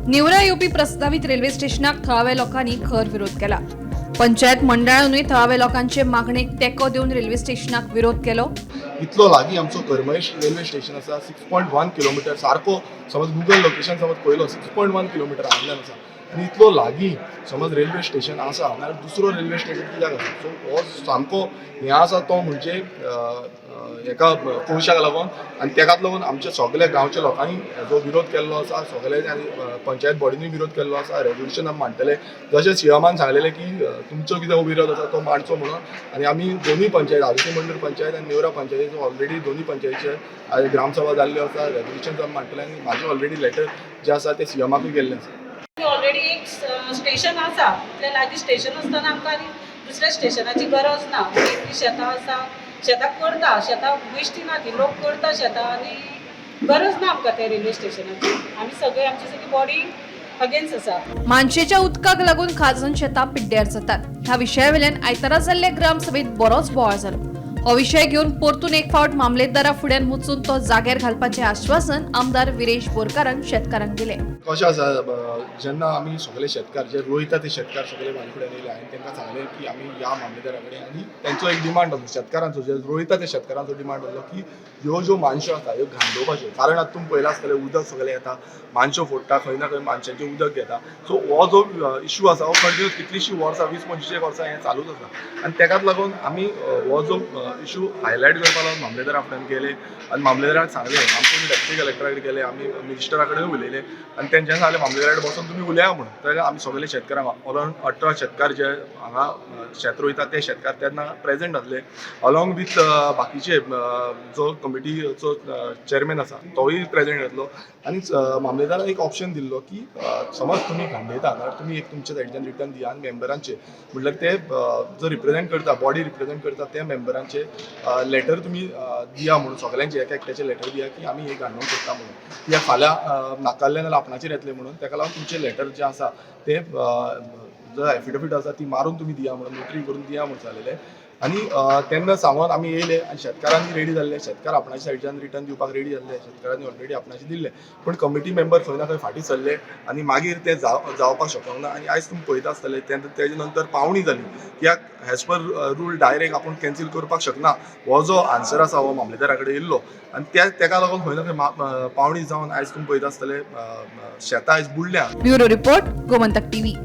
नेवरा येवपी प्रस्तावीत रेल्वे स्टेशनाक थळाव्या लोकांनी खर विरोध केला. पंचायत मंडळानूय थळाव्या लोकांचे मागणेक तेंको दिवन रेल्वे स्टेशनाक विरोध केलो. इतलो लागीं आमचो करमळे रेल्वे स्टेशन आसा, 6.1 किलोमिटर सारको. समज गुगल लोकेशन समज पळयलो, 6.1 किलोमिटर हांगल्यान आसा आनी इतलो लागीं समज रेल्वे स्टेशन आसा नाल्यार दुसरो रेल्वे स्टेशन कित्याक आसा? सो हो सामको हें आसा, तो म्हणजे हेका कोळशाक लागून आनी तेकाच लागून आमच्या सगल्या गांवच्या लोकांनी हेजो विरोध केल्लो आसा. सगळे आनी पंचायत बॉडीनूय विरोध केल्लो आसा. रेजोल्युशन आमी मांडटले, जशें सीएमान सांगलेलें की तुमचो कितें विरोध आसा तो मांडचो म्हणून. आनी आमी दोनूय पंचायत, आदिती मंडळ पंचायत आनी नेवरा पंचायतीचो, ऑलरेडी दोनूय पंचायतीचे ग्रामसभा जाल्ल्यो आसा. रेजोल्युशन आमी मांडटले आनी म्हाजें ऑलरेडी लेटर जे आसा ते सीएमाकूय गेल्लें आसा. ऑलरेडी एक स्टेशन आसा. इतलें लागीं स्टेशन आसतना आमकां आनी दुसऱ्या स्टेशनाची गरज ना. इतलीं शेतां आसा, शेतां करता, शेतां बेश्टी ना ती, लोक करता शेतां आनी गरज ना आमकां त्या रेल्वे स्टेशनाची. आमी सगळे, आमची सगळी बॉडी अगेन्स्ट आसा. मानशेच्या उदकाक लागून खाजन शेतां पिड्ड्यार जातात. ह्या विशयावेल्यान आयतारा जाल्ल्या ग्रामसभेत बरोच बोवाळ जालो. हो विशय घेवन परतून एक फावट मामलेदारा फुड्यान वचून तो जाग्यार घालपाचें आश्वासन आमदार विरेश बोरकारान शेतकारांक दिलें. कशें आसा, जेन्ना आमी सगळे शेतकार जे रोयता ते शेतकार सगळे म्हाजे फुड्यान येयले. हांवें तांकां सांगलें की आमी ह्या मामलेदारा कडेन आनी तेंचो एक डिमांड आसलो, शेतकारांचो, जे रोयता ते शेतकारांचो डिमांड आसलो की ह्यो ज्यो मानश्यो आसा ह्यो घांडोवपाच्यो, कारण आतां तुमी पळयलां आसतलें, उदक सगळें येता, मानश्यो फोडटा, खंय ना खंय मानशांचें उदक घेता. सो हो जो इशू आसा हो कंटिन्यूस कितलींशीं वर्सां, 20-25 वर्सां हें चालूच आसा. आनी तेकाच लागून आमी हो जो इशू हायलायट करपा लागून मामलेदारा फुड्यान गेले आनी मामलेदाराक सांगलें. आमचे डेप्युटी कलेक्टरा कडेन गेले, आमी मिनिस्टरा कडेन उलयले आनी तेंच्यांनी सांगलें, मामलेदारा कडेन बसून तुमी उलया म्हणून. तर आमी सगळे शेतकारांक, अरावंड 18 शेतकार जे हांगा शेत रोयतात ते शेतकार तेन्ना प्रेझेंट आसले, अलॉंग विथ बाकीचे जो कमिटीचो चेअरमॅन आसा तोय प्रेझेंट आसलो. आनी मामलेदारान एक ऑप्शन दिल्लो की समज तुमी घांडयता जाल्यार तुमी एक तुमच्या सायडीच्यान रिटर्न दिया आनी मेंबरांचे, म्हटल्यार ते जो रिप्रेझेंट करता, बॉडी रिप्रेझेंट करता, त्या मेंबरांचे लेटर तुमी दिया म्हणून, सगळ्यांचे एक एकट्याचे लेटर दिया की आमी हे घांडोवंक सोदता म्हणून, कित्याक फाल्यां नाकारलें जाल्यार आपणाचेर येतलें म्हणून. तेका लागून तुमचे लेटर जे आसा ते जो एफिडेवीट आसा ती मारून तुमी दिया म्हणून, नोटरी करून दिया म्हणून सांगलेलें. आनी तेन्ना सांगून आमी येयले आनी शेतकारांनी रेडी जाल्ले. शेतकार आपणाच्या सायडच्यान रिटर्न दिवपाक रेडी जाल्ले. शेतकारांनी ऑलरेडी आपणाचे दिल्ले, पूण कमिटी मेंबर खंय ना खंय फाटीं सरले आनी मागीर ते जावपाक शकना. आनी आयज तुमी पळयता आसतले, तेजे नंतर पावणी जाली, कित्याक एज पर रूल डायरेक्ट आपूण कॅन्सील करपाक शकना हो जो आन्सर आसा हो मामलेदारा कडेन येयल्लो. आनी त्या तेका लागून खंय ना खंय पावणी जावन आयज तुमी पळयता आसतले, शेतां आयज बुडल्या. Bureau report, Gomantak TV.